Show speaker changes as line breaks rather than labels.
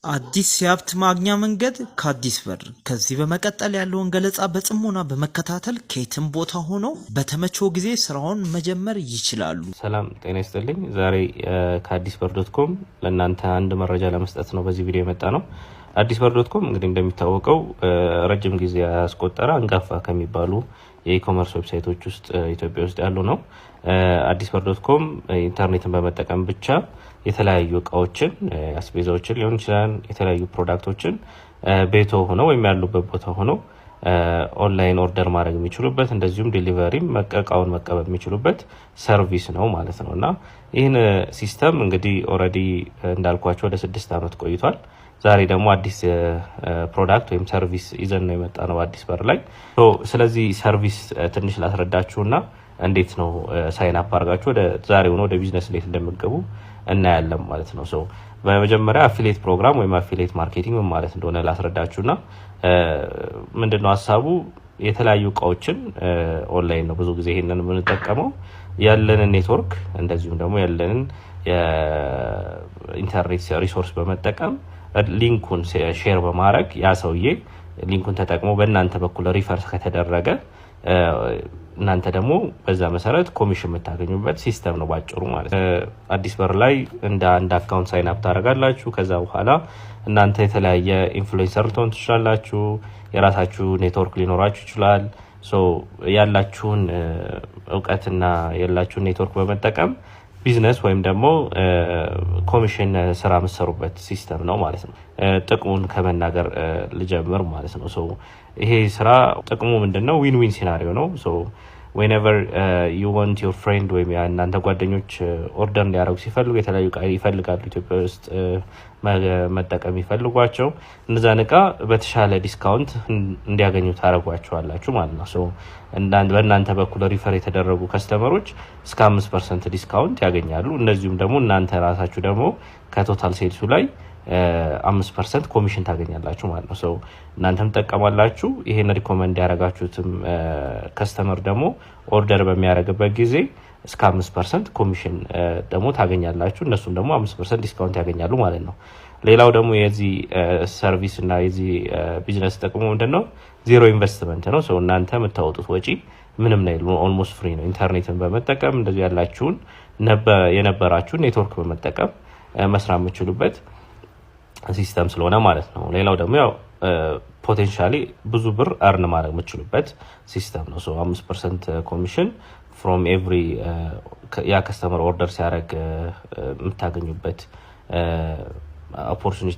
አዲስ የሀብት ማግኛ መንገድ ከአዲስ በር። ከዚህ በመቀጠል ያለውን ገለጻ በጽሞና በመከታተል ከየትም ቦታ ሆነው በተመቸው ጊዜ ስራውን መጀመር ይችላሉ።
ሰላም ጤና ይስጥልኝ። ዛሬ ከአዲስ በር.com ለእናንተ አንድ መረጃ ለመስጠት ነው በዚህ ቪዲዮ የመጣነው። አዲስ በር.com እንግዲህ እንደሚታወቀው ረጅም ጊዜ ያስቆጠረ፣ አንጋፋ ከሚባሉ የ e-commerce website ኦች ውስጥ ኢትዮጵያ ውስጥ ያሉ ነው። አዲስ በር.com ኢንተርኔትን በመጠቀም ብቻ የተለያዩ እቃዎችን፣ አስቤዛዎችን ሊሆን ይችላል፣ የተለያዩ product ኦችን ቤቶ ሆነው ወይም ያሉበት ቦታ ሆነው online order ማድረግ የሚችሉበት፣ እንደዚሁም delivery ም እቃውን መቀበል የሚችሉበት service ነው ማለት ነው። እና ይህን system እንግዲህ already እንዳልኳችሁ ወደ 6 ዓመት ቆይቷል። ዛሬ ደግሞ አዲስ product ወይም service ይዘን ነው የመጣነው አዲስ በር ላይ። ስለዚህ service ትንሽ ላስረዳችሁና እንዴት ነው sign up አድርጋችሁ ወደ ዛሬው ነው ወደ ቢዝነስ እንዴት እንደምትገቡ እናያለን ማለት ነው። So በመጀመሪያ affiliate program ወይም affiliate marketing ምን ማለት እንደሆነ ላስረዳችሁና ምንድነው ሀሳቡ? የተለያዩ እቃዎችን ኦንላይን ነው ብዙ ጊዜ ይሄንን የምንጠቀመው። ያለንን ኔትወርክ እንደዚሁም ደግሞ ያለንን የኢንተርኔት resource በመጠቀም link ኡን share በማድረግ፣ ያ ሰውዬ link ኡን ተጠቅሞ በእናንተ በኩል refer ከተደረገ እናንተ ደግሞ በዛ መሰረት ኮሚሽን የምታገኙበት system ነው ባጭሩ ማለት ነው። አዲስ በር ላይ እንደ አንድ account sign up ታደርጋላችሁ። ከዛ በኋላ እናንተ የተለያየ influencer ልትሆን ትችላላችሁ። የራሳችሁ ኔትወርክ ሊኖራችሁ ይችላል። So ያላችሁን እውቀትና ያላችሁን ኔትወርክ በመጠቀም ቢዝነስ ወይም ደግሞ ኮሚሽን ስራ የምትሰሩበት system ነው ማለት ነው። ጥቅሙን ከመናገር ልጀምር ማለት ነው። So ይሄ ስራ ጥቅሙ ምንድን ነው? Win win scenario ነው። Whenever you want your friend ወይም እናንተ ጓደኞች order እንዲያደርጉ ሲፈልጉ፣ የተለያዩ እቃ ይፈልጋሉ፣ ኢትዮጵያ ውስጥ መጠቀም ይፈልጓቸው፣ እነዛን እቃ በተሻለ discount እንዲያገኙ ታደርጓቸዋላችሁ ማለት ነው። So በእናንተ በኩል refer የተደረጉ customer ኦች እስከ 5% discount ያገኛሉ። እንደዚሁም ደግሞ እናንተ ራሳችሁ ደግሞ ከ total sales ኡ ላይ 5% ኮሚሽን ታገኛላችሁ ማለት ነው። So እናንተም ትጠቀማላችሁ። ይሄን recommend ያደረጋችሁትም customer ደግሞ order በሚያደርግበት ጊዜ እስከ 5% ኮሚሽን ደግሞ ታገኛላችሁ። እነሱም ደግሞ 5% discount ያገኛሉ ማለት ነው። ሌላው ደግሞ የዚህ service እና የዚህ ቢዝነስ ጥቅሙ ምንድን ነው? Zero investment ነው። So እናንተ የምታወጡት ወጪ ምንም ነው፣ almost free ነው። ኢንተርኔትን በመጠቀም እንደዚሁ ያላችሁን የነበራችሁን ኔትወርክ በመጠቀም መስራት የምትችሉበት system ስለሆነ ማለት ነው። ሌላው ደግሞ ያው potentially ብዙ ብር earn ማድረግ የምትችሉበት system ነው። 5% commission from every ያ customer order ሲያደርግ የምታገኙበት opportunity